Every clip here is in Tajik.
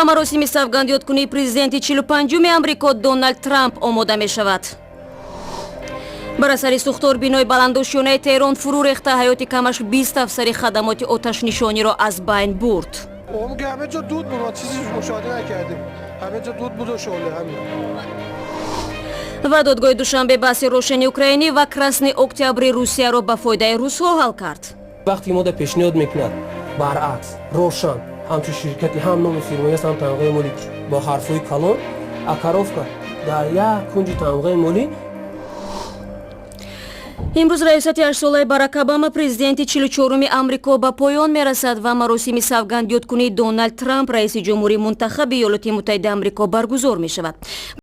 Маросими савгандёдкунии президенти 45-уми Амрико Доналд Трамп омода мешавад. Бар асари сӯхтор бинои баландошёнаи Теҳрон фурӯ рехта, ҳаёти камаш 20 афсари хадамоти оташнишониро аз байн бурд. ҳама ҷо дуд буд, мо чизе мушоҳида накардем. Ҳама ҷо дуд буду шӯъла, ҳамин. Ва додгоҳи Душанбе баҳси Рошени украинӣ ва Красный Октябри Русияро ба фоидаи русҳо ҳал кард. Вақте мода пешниҳод мекунад, баръакс, Рошан ҳамчун ширкати ҳам номи фирмаи аст, ҳам тамғаи молӣ бо ҳарфҳои калон, а коробка дар як кунҷи тамғаи молӣ. Имрӯз раёсати ҳаштсолаи Барак Обама, президенти 44-уми Амрико, ба поён мерасад ва маросими савгандёдкунии Доналд Трамп, раиси ҷумҳури мунтахаби Иёлоти Муттаҳидаи Амрико, баргузор мешавад.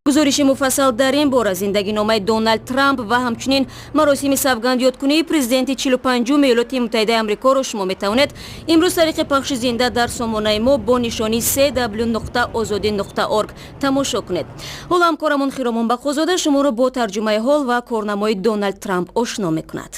Гузориши муфассал дар ин бора, зиндагиномаи Доналд Трамп ва ҳамчунин маросими савгандёдкунии президенти 45-уми Иёлоти Муттаҳидаи Амрикоро шумо метавонед имрӯз тариқи пахши зинда дар сомонаи мо бо нишонии cw.ozodi.org тамошо кунед. Ҳоло ҳамкорамон Хиромон Бақозода шуморо бо тарҷумаи ҳол ва корнамои Доналд Трамп ошно мекунад.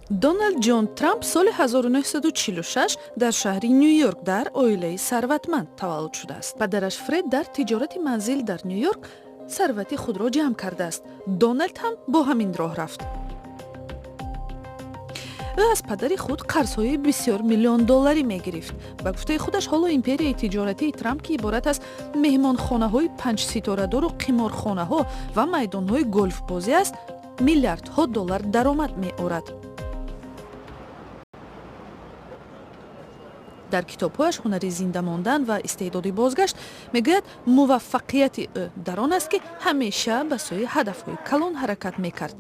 Доналд Ҷон Трамп соли 1946 дар шаҳри Ню Йорк дар оилаи сарватманд таваллуд шудааст. Падараш Фред дар тиҷорати манзил дар Ню Йорк сарвати худро ҷамъ кардааст. Доналд ҳам бо ҳамин роҳ рафт. Ӯ аз падари худ қарзҳои бисёр миллион долларӣ мегирифт. Ба гуфтаи худаш, ҳоло империяи тиҷоратии Трамп, ки иборат аз меҳмонхонаҳои панҷситорадору қиморхонаҳо ва майдонҳои голфбозӣ аст, миллиардҳо доллар даромад меорад. Дар китобҳояш «Ҳунари зинда мондан» ва «Истеъдоди бозгашт» мегӯяд, муваффақияти ӯ дар он аст, ки ҳамеша ба сӯи ҳадафҳои калон ҳаракат мекард.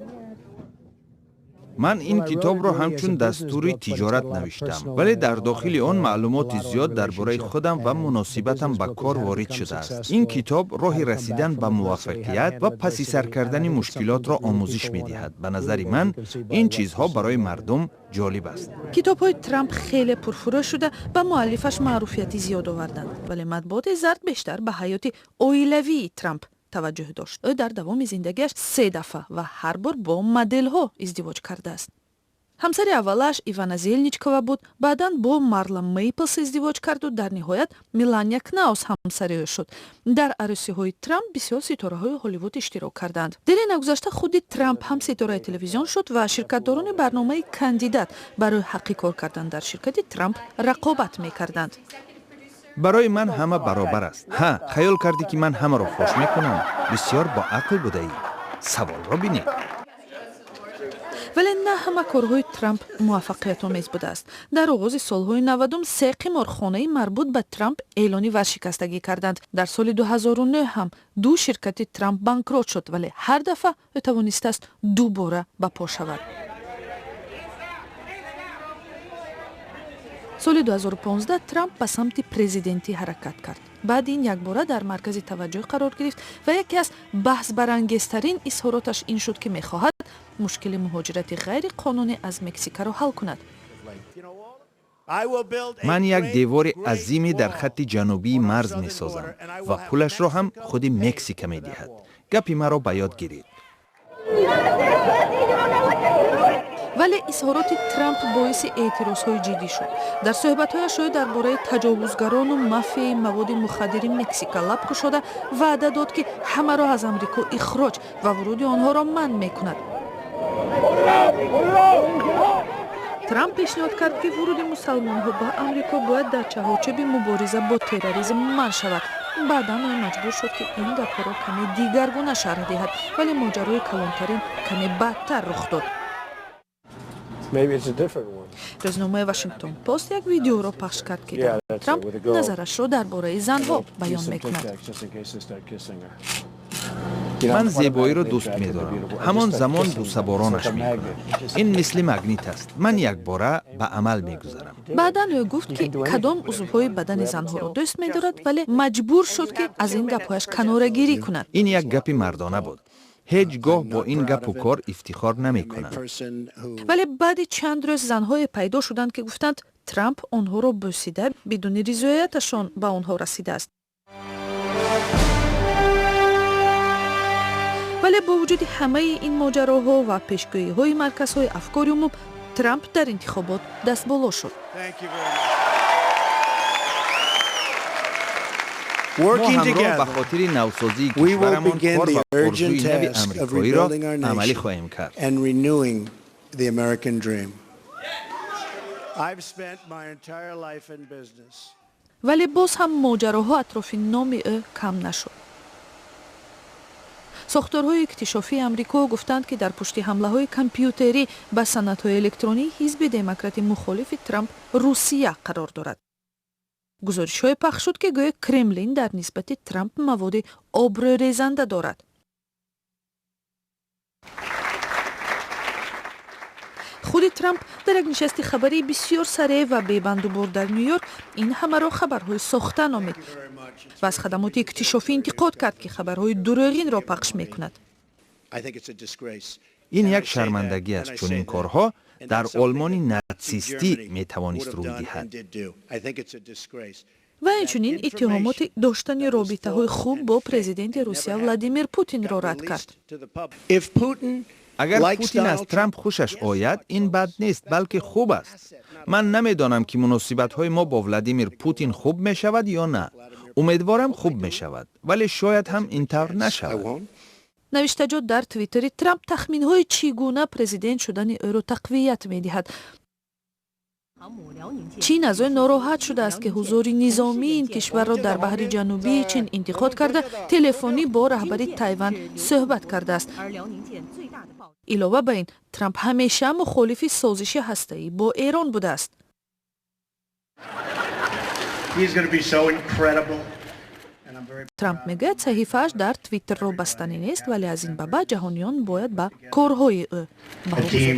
Ман ин китобро ҳамчун дастури тиҷорат навиштам, вале дар дохили он маълумоти зиёд дар бораи худам ва муносибатам ба кор ворид шудааст. Ин китоб роҳи расидан ба муваффақият ва паси сар кардани мушкилотро омӯзиш медиҳад. Ба назари ман, ин чизҳо барои мардум ҷолиб аст. Китобҳои Трамп хеле пурфурӯш шуда, ба муаллифаш маъруфияти зиёд оварданд, вале матбуоти зард бештар ба ҳаёти оилавии Трамп таваҷҷӯҳ дошт. Ӯ дар давоми зиндагиаш се дафъа ва ҳар бор бо моделҳо издивоҷ кардааст. Ҳамсари аввалаш Ивана Зелничкова буд, баъдан бо Марла Мейплс издивоҷ карду дар ниҳоят Мелания Кнаус ҳамсари ӯ шуд. Дар арӯсиҳои Трамп бисёр ситораҳои Ҳолливуд иштирок карданд. Дере нагузашта худи Трамп ҳам ситораи телевизион шуд ва ширкатдорони барномаи «Кандидат» барои ҳаққи кор кардан дар ширкати Трамп рақобат мекарданд. Барои ман ҳама баробар аст. Ҳа, хаёл кардӣ, ки ман ҳамаро фош мекунам? Бисёр боақл будаӣ. Саволро бинед. Вале на ҳама корҳои Трамп муваффақиятомез будааст. Дар оғози солҳои 90-ум се қиморхонаи марбут ба Трамп эълони варшикастагӣ карданд. Дар соли 2009 ҳам ду ширкати Трамп банкрот шуд, вале ҳар дафъа ӯ тавонистааст дубора ба по шавад. Соли 2015 Трамп ба самти президентӣ ҳаракат кард. Баъди ин якбора дар маркази таваҷҷӯҳ қарор гирифт ва яке аз баҳсбарангезтарин изҳороташ ин шуд, ки мехоҳад мушкили муҳоҷирати ғайриқонунӣ аз Мексикаро ҳал кунад. Ман як девори азиме дар хатти ҷанубии марз месозам ва пулашро ҳам худи Мексика медиҳад. Гапи маро ба ёд гиред. Вале изҳороти Трамп боиси эътирозҳои ҷиддӣ шуд. Дар суҳбатҳояш ӯ дар бораи таҷовузгарону мафияи маводи мухаддири Мексика лаб кушода, ваъда дод, ки ҳамаро аз Амрико ихроҷ ва вуруди онҳоро манъ мекунад. Трамп пешниҳод кард, ки вуруди мусалмонҳо ба Амрико бояд дар чаҳорчӯби мубориза бо терроризм манъ шавад. Баъдан ӯ маҷбур шуд, ки ин гапҳоро каме дигаргуна шарҳ диҳад, вале моҷарои калонтарин каме баъдтар рух дод. Рӯзномаи Вашингтон Пост як видеоро пахш кард, ки Трамп назарашро дар бораи занҳо баён мекунад. Ман зебоиро дӯст медорам. Ҳамон замон бусаборонаш мекунам. Ин мисли магнит аст. Ман якбора ба амал мегузарам. Баъдан ӯ гуфт, ки кадом узвҳои бадани занҳоро дӯст медорад, вале маҷбур шуд, ки аз ин гапҳояш канорагирӣ кунад. Ин як гапи мардона буд. Ҳеҷ гоҳ бо ин гапу кор ифтихор намекунам. Вале баъди чанд рӯз занҳое пайдо шуданд, ки гуфтанд, Трамп онҳоро бӯсида, бидуни ризояташон ба онҳо расидааст. Вале бо вуҷуди ҳамаи ин моҷароҳо ва пешгӯиҳои марказҳои афкори умум, Трамп дар интихобот дастболо шуд. Мо ҳамроҳ ба хотири навсозии кишварамон кор ва орзуи нави амрикоиро амалӣ хоҳем кард. Вале боз ҳам моҷароҳо атрофи номи ӯ кам нашуд. Сохторҳои иктишофии Амрико гуфтанд, ки дар пушти ҳамлаҳои компютерӣ ба санадҳои электронии ҳизби демократи мухолифи Трамп Русия қарор дорад. Гузоришҳое пахш шуд, ки гӯё Кремлин дар нисбати Трамп маводи обрӯрезанда дорад. Худи Трамп дар як нишасти хабарии бисёр сареъ ва бебандубор дар Ню-Йорк ин ҳамаро хабарҳои сохта номид ва аз хадамоти иктишофӣ интиқод кард, ки хабарҳои дурӯғинро пахш мекунад. Ин як шармандагӣ аст. Чунин корҳо дар Олмони натсистӣ метавонист рӯй диҳад. Ва инчунин иттиҳомоти доштани робитаҳои хуб бо президенти Русия Владимир Путинро рад кард. Агар Путин аз Трамп хушаш ояд, ин бад нест, балки хуб аст. Ман намедонам, ки муносибатҳои мо бо Владимир Путин хуб мешавад ё на. Умедворам, хуб мешавад, вале шояд ҳам ин тавр нашавад. Навиштаҷот дар Твиттери Трамп тахминҳои чӣ гуна президент шудани ӯро тақвият медиҳад. Чин аз ӯ нороҳат шудааст, ки ҳузури низомии ин кишварро дар баҳри Ҷанубии Чин интиқод карда, телефонӣ бо раҳбари Тайван суҳбат кардааст. Илова ба ин, Трамп ҳамеша мухолифи созиши ҳастаӣ бо Эрон будааст. Трамп мегӯяд, саҳифааш дар Твиттерро бастанӣ нест, вале аз ин ба баъд ҷаҳониён бояд ба корҳои ӯ баҳогузорӣ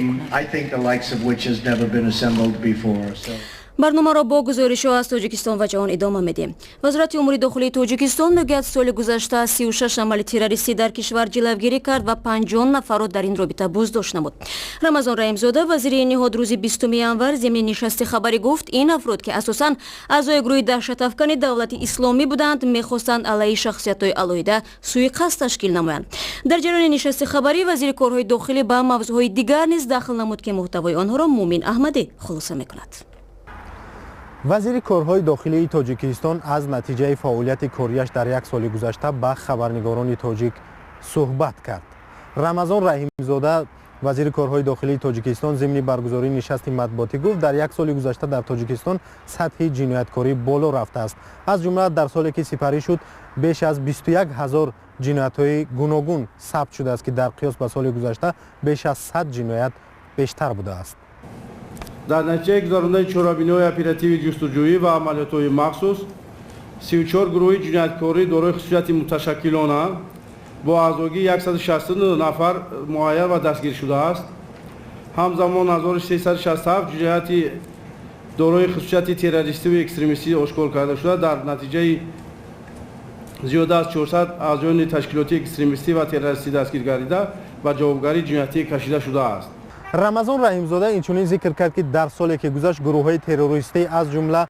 кунанд. Барномаро бо гузоришҳо аз Тоҷикистон ва ҷаҳон идома медиҳем. Вазорати умури дохилии Тоҷикистон мегӯяд, соли гузашта 36 амали террористӣ дар кишвар ҷилавгирӣ кард ва 50 нафарро дар ин робита боздошт намуд. Рамазон Раҳимзода, вазири ин ниҳод, рӯзи 20 январ зимни нишасти хабарӣ гуфт, ин афрод, ки асосан аъзои гурӯҳи даҳшатафкани Давлати Исломӣ буданд, мехостанд алайҳи шахсиятҳои алоҳида суиқасд ташкил намоянд. Дар ҷараёни нишасти хабарӣ вазири корҳои дохилӣ ба мавзӯъҳои дигар низ дахл намуд, ки муҳтавои онҳоро Мумин Аҳмадӣ хулоса мекунад. Вазири корҳои дохилии Тоҷикистон аз натиҷаи фаъолияти кориаш дар як соли гузашта ба хабарнигорони тоҷик суҳбат кард. Рамазон Раҳимзода, вазири корҳои дохилии Тоҷикистон, зимни баргузории нишасти матбуотӣ гуфт, дар як соли гузашта дар Тоҷикистон сатҳи ҷинояткорӣ боло рафтааст. Аз ҷумла дар соле, ки сипарӣ шуд, беш аз 21 ҳазор ҷиноятҳои гуногун сабт шудааст, ки дар қиёс ба соли гузашта беш аз 100 ҷиноят бештар будааст. Дар натиҷаи гузарондани чорабиниҳои оперативии ҷустуҷӯӣ ва амалиётҳои махсус, 34 гурӯҳи ҷинояткорӣ дорои хусусияти муташаккилона бо аъзогии 169 нафар муайян ва дастгир шудааст. Ҳамзамон 1367 ҷинояти дорои хусусияти террористиву экстремистӣ ошкор карда шуда, дар натиҷаи зиёда аз 400 аъзоёни ташкилоти экстремистӣ ва террористӣ дастгир гардида ба ҷавобгарии ҷиноятӣ кашида шудааст. Рамазон Раҳимзода инчунин зикр кард, ки дар соле, ки гузашт, гурӯҳҳои террористӣ, аз ҷумла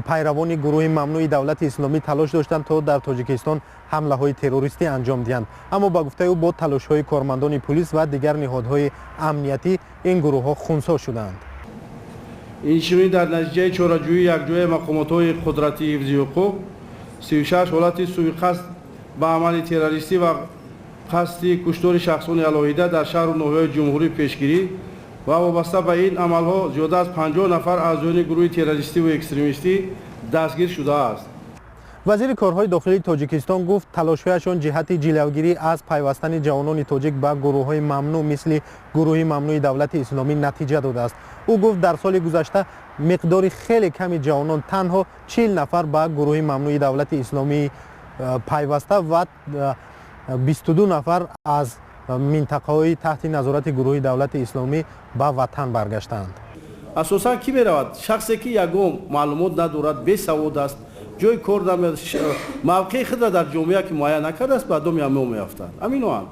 пайравони гурӯҳи мамнӯи Давлати Исломӣ, талош доштанд, то дар Тоҷикистон ҳамлаҳои террористӣ анҷом диҳанд. Аммо ба гуфтаи ӯ, бо талошҳои кормандони пулис ва дигар ниҳодҳои амниятӣ ин гурӯҳҳо хунсо шуданд. Инчунин дар натиҷаи чораҷӯии якҷояи мақомотҳои қудратии ҳифзи ҳуқуқ 36 ҳолати суиқасд ба амали террористӣ ва қасди куштори шахсони алоҳида дар шаҳру ноҳияҳои ҷумҳурӣ пешгирӣ ва вобаста ба ин амалҳо зиёда аз 50 нафар аъзоёни гурӯҳи террористиву экстремистӣ дастгир шудааст. Вазири корҳои дохилии Тоҷикистон гуфт, талошҳояшон ҷиҳати ҷилавгирӣ аз пайвастани ҷавонони тоҷик ба гурӯҳҳои мамнӯъ, мисли гурӯҳи мамнӯи Давлати Исломӣ, натиҷа додааст. Ӯ гуфт, дар соли гузашта миқдори хеле ками ҷавонон, танҳо 40 нафар, ба гурӯҳи мамнӯи Давлати Исломӣ пайваста ва 22 нафар аз минтақаҳои таҳти назорати гурӯҳи Давлати Исломӣ ба ватан баргаштаанд. Асосан кӣ меравад? Шахсе, ки ягон маълумот надорад, бесавод аст, ҷои кор мавқеи худро дар ҷомеа ки муайян накардааст, ба доми ҳамон меафтад. Ҳаминоанд.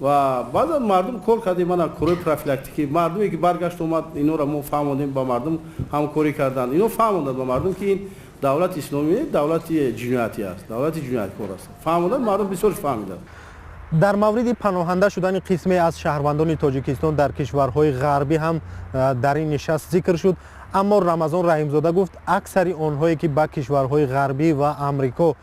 Ва баъзан мардум кор кардем, мана корҳои профилактикӣ, мардуме, ки баргашт омад, инҳоро мо фаҳмондем, ба мардум ҳамкорӣ карданд. Ино фаҳмонданд ба мардум, ки ин давлати исломӣ давлати ҷиноятӣ аст, давлати ҷинояткор аст. Фаҳмонданд, мардум бисёр фаҳмиданд. Дар мавриди паноҳанда шудани қисме аз шаҳрвандони Тоҷикистон дар кишварҳои ғарбӣ ҳам дар ин нишаст зикр шуд. Аммо Рамазон Раҳимзода гуфт, аксари онҳое, ки ба кишварҳои ғарбӣ ва Амрико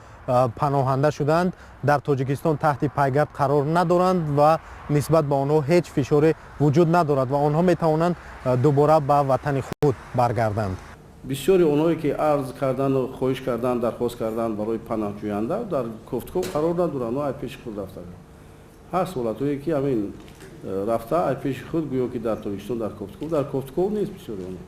паноҳанда шуданд, дар Тоҷикистон таҳти пайгард қарор надоранд ва нисбат ба онҳо ҳеҷ фишоре вуҷуд надорад ва онҳо метавонанд дубора ба ватани худ баргарданд. Бисёри онҳое ки арз карданду хоҳиш кардан, дархост кардан барои паноҳҷӯянда, дар кофтуков қарор надоранд, ай пеши худ рафта. Ҳаст ҳолатҳое ки ҳамин рафта ай пеши худ, гӯё ки дар Тоҷикистон дар кофтуков нест бисёри онҳо.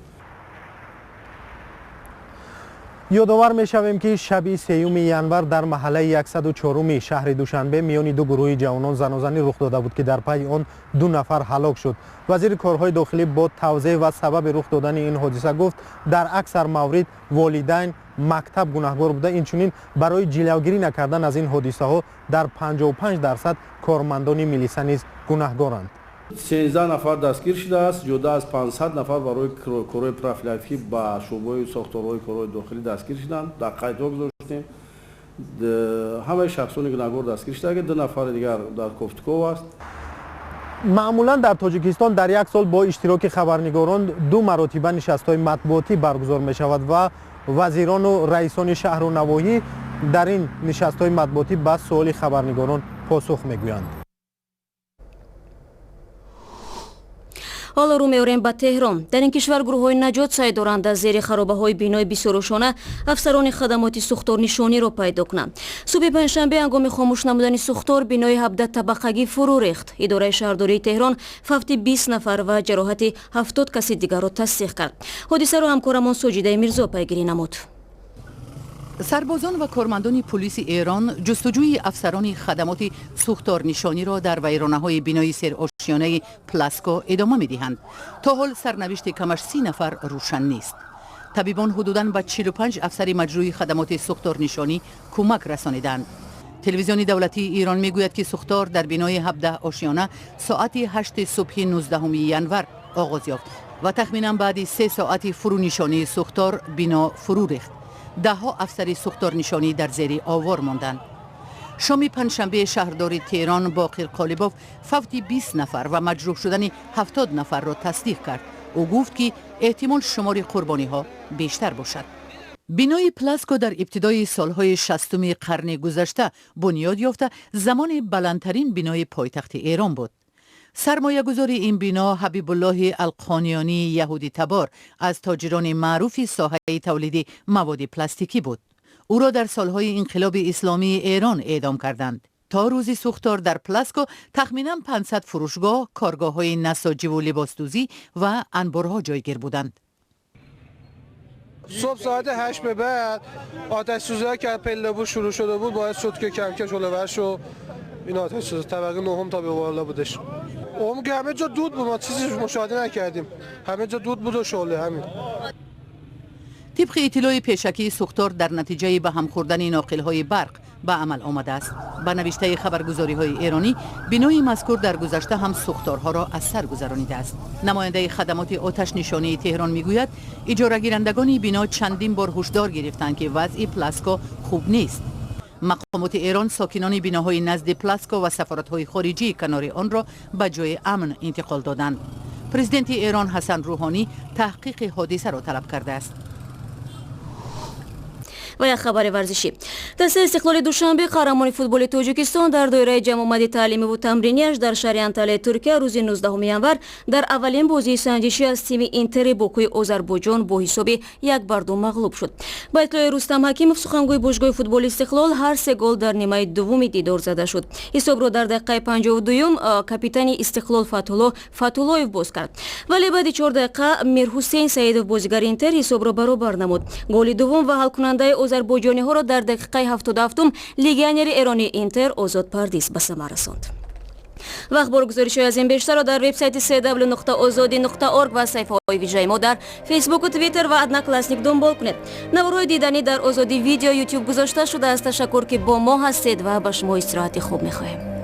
Ёдовар мешавем, ки шаби 3 январ дар маҳаллаи 104-уми шаҳри Душанбе миёни ду гурӯҳи ҷавонон занозанӣ рух дода буд, ки дар пайи он ду нафар ҳалок шуд. Вазири корҳои дохилӣ бо тавзеҳ ва сабаби рух додани ин ҳодиса гуфт, дар аксар маврид волидайн, мактаб гунаҳгор буда, инчунин барои ҷилавгирӣ накардан аз ин ҳодисаҳо дар 55% кормандони милиса низ гунаҳгоранд. 13 нафар дастгир шудааст, зиёда аз 500 нафар барои корҳои профилактикӣ ба шӯъбаи сохторҳои корҳои дохилӣ дастгир шуданд, дар қайдҳо гузоштем. Ҳамаи шахсони гунаҳгор дастгир шуда, ду нафари дигар дар кофтуков аст. Маъмулан дар Тоҷикистон дар як сол бо иштироки хабарнигорон ду маротиба нишастҳои матбуотӣ баргузор мешавад ва вазирону раисони шаҳру навоҳӣ дар ин нишастҳои матбуотӣ ба суоли хабарнигорон посух мегӯянд. Ҳоло рӯ меорем ба Теҳрон. Дар ин кишвар гурӯҳҳои наҷот саъй доранд аз зери харобаҳои бинои бисёрошона афсарони хадамоти сӯхторнишониро пайдо кунанд. Субҳи панҷшанбе ҳангоми хомӯш намудани сӯхтор бинои 17 табақагӣ фурӯ рехт. Идораи шаҳрдории Теҳрон фавти 20 нафар ва ҷароҳати 70 каси дигарро тасдиқ кард. Ҳодисаро ҳамкорамон Соҷидаи Мирзо пайгирӣ намуд. Сарбозон ва кормандони пулиси Эрон ҷустуҷӯи афсарони хадамоти сӯхторнишониро дар вайронаҳои бинои серошёнаи Пласко идома медиҳанд. То ҳол сарнавишти камаш 30 нафар рӯшан нест. Табибон ҳудудан ба 45 афсари маҷрӯҳи хадамоти сӯхторнишонӣ кӯмак расониданд. Телевизиони давлатии Эрон мегӯяд, ки сӯхтор дар бинои 17 ошёна соати 8 субҳи 19 январ оғоз ёфт ва тахминан баъди 3 соати фурӯнишонии сӯхтор бино фурӯ рехт. Даҳҳо афсари сӯхторнишонӣ дар зери овор монданд. Шоми панҷшанбе шаҳрдори Теҳрон Боқир Қолибов фавти 20 нафар ва маҷрӯҳ шудани 70 нафарро тасдиқ кард. Ӯ гуфт, ки эҳтимол шумори қурбониҳо бештар бошад. Бинои Пласко дар ибтидои солҳои 60-уми қарни гузашта бунёд ёфта, замони баландтарин бинои пойтахти Эрон буд. Сармоягузори ин бино Ҳабибуллоҳи Алқониёнии яҳудитабор аз тоҷирони маъруфи соҳаи тавлиди маводи пластикӣ буд. Ӯро дар солҳои инқилоби исломии Эрон эъдом карданд. То рӯзи сӯхтор дар Пласко тахминан 500 фурӯшгоҳ, коргоҳҳои насоҷиву либосдӯзӣ ва анборҳо ҷойгир буданд. صبح ساعت 8 به بعد آتش سوزی که پله بود شروع شده بود، باعث شد که کم کم شعله شو این آتش سوزی طبقه نهم تا به بالا بودش. اون که همه جا دود بود، ما چیزی مشاهده نکردیم، همه جا دود بود و شعله همین. Тибқи иттилои пешакии, сӯхтор дар натиҷаи ба ҳам хӯрдани ноқилҳои барқ ба амал омадааст. Ба навиштаи хабаргузориҳои эронӣ, бинои мазкур дар гузашта ҳам сӯхторҳоро аз сар гузаронидааст. Намояндаи хадамоти оташнишонии Теҳрон мегӯяд, иҷорагирандагони бино чандин бор ҳушдор гирифтанд, ки вазъи Пласко хуб нест. Мақомоти Эрон сокинони биноҳои назди Пласко ва сафоратҳои хориҷии канори онро ба ҷои амн интиқол доданд. Президенти Эрон Ҳасан Рӯҳонӣ таҳқиқи ҳодисаро талаб кардааст. Ва як хабари варзишӣ. Дастаи Истиқлоли Душанбе, қаҳрамони футболи Тоҷикистон, дар доираи ҷамъомади таълимиву тамринияш дар шаҳри Анталияи Туркия рӯзи 19 январ дар аввалин бозии санҷишӣ аз тими Интери Бокуи Озарбойҷон бо ҳисоби 1-2 мағлуб шуд. Ба иттилои Рустам Ҳакимов, сухангӯи бошгоҳи футболи Истиқлол, ҳар се гол дар нимаи дуввуми дидор зада шуд. Ҳисобро дар дақиқаи 52-юм капитани Истиқлол Фатҳулло Фатҳуллоев боз кард, вале баъди 4 дақиқа Мирҳусейн Саидов, бозигари Интер, ҳисобро баробар намуд. Голи дуввум ва ҳалкунандаи озарбойҷониҳоро дар дақиқаи 77-ум легионери эронии Интер Озод Пардис ба самар расонд. Ва ахбору гузоришҳои аз ин бештарро дар вебсайти cw.ozodi.org ва саҳифаҳои вижаи мо дар Фейсбуку, Твиттер ва Одноклассник дунбол кунед. Наворҳои диданӣ дар Озодӣ Видео Ютуб гузошта шудааст. Ташаккур, ки бо мо ҳастед, ва ба шумо истироҳати хуб мехоҳем.